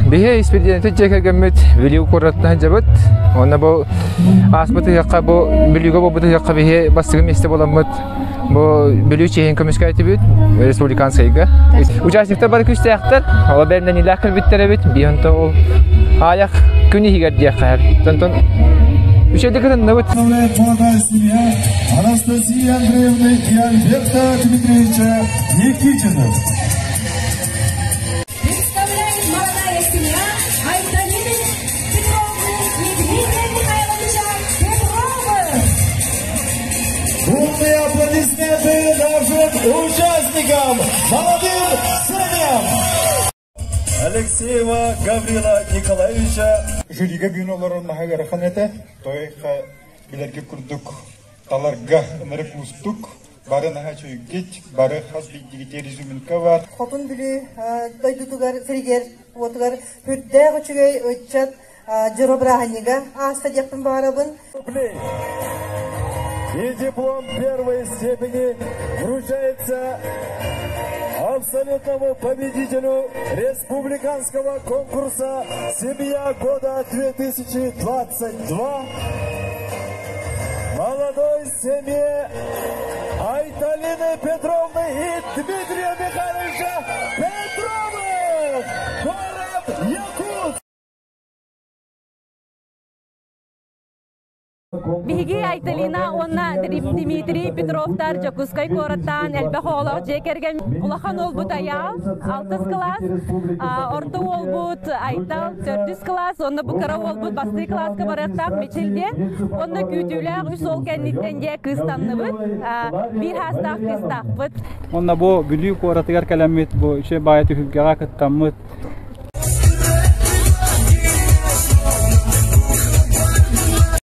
Биһи испирдиэнти дьиэ кэргэммит Бүлүү куораттан сылдьабыт. Уонна бу ааспыт ыһыахха бу Бүлүүгэ буолбут ыһыахха биһи бастакы миэстэ буоламмыт бу Бүлүү чиэһин көмүскээтибит республиканскайга. Участниктар бары күүстээхтэр, ол бэлэмнэниилээх кэлбиттэр эбит. Биһи ол аайах күн иһигэр диэххэ. Онтон үчүгэйдик кытынныбыт. Молодая семья Анастасии Андреевны и Альберта Дмитриевича Никитиных. Представляет молодая семья Айталины Петровны и Дмитрия Михайловича Петровых. Бурные аплодисменты нашим участникам, молодым семьям! Алексеева Гаврила Николаевича. Жюрига бүгүн олорон наһаа ыарахан этэ. Той билэргэ курдук таларга ынырык уустук. Бары наһаа үчүгэйгит, бары хас биирдиигитигэр изюминка бар. Хотун Бүлүү дойдутугар, сиригэр, уотугар үрдээх үчүгэй ыччат дьоро бырааһынньыга ааста диэхпин баҕарабын. И диплом первой степени вручается абсолютному победителю республиканского конкурса «Семья года 2022» молодой семье Айталины Петровны и Дмитрия Михайловича Петровых! Город Якутск! Биһиги Айталина уонна Дмитрий Петровтар Дьокуускай куораттаан элбэх оҕолоох дьиэ кэргэн улахан уолбут Айаал алтыс кылаас, орто уолбут Айтал төрдүс кылаас, уонна бу кыра уолбут бастыы кылааска барыахтаах Мичил диэн. Уонна күүтүүлээх үс уол кэнниттэн дьэ кыыстанныбыт, биир хаастаах кыыстаахпыт. Уонна бу Бүлүү куоратыгар кэлэммит бу үчүгэй баайы түһүлгэҕэ кыттаммыт.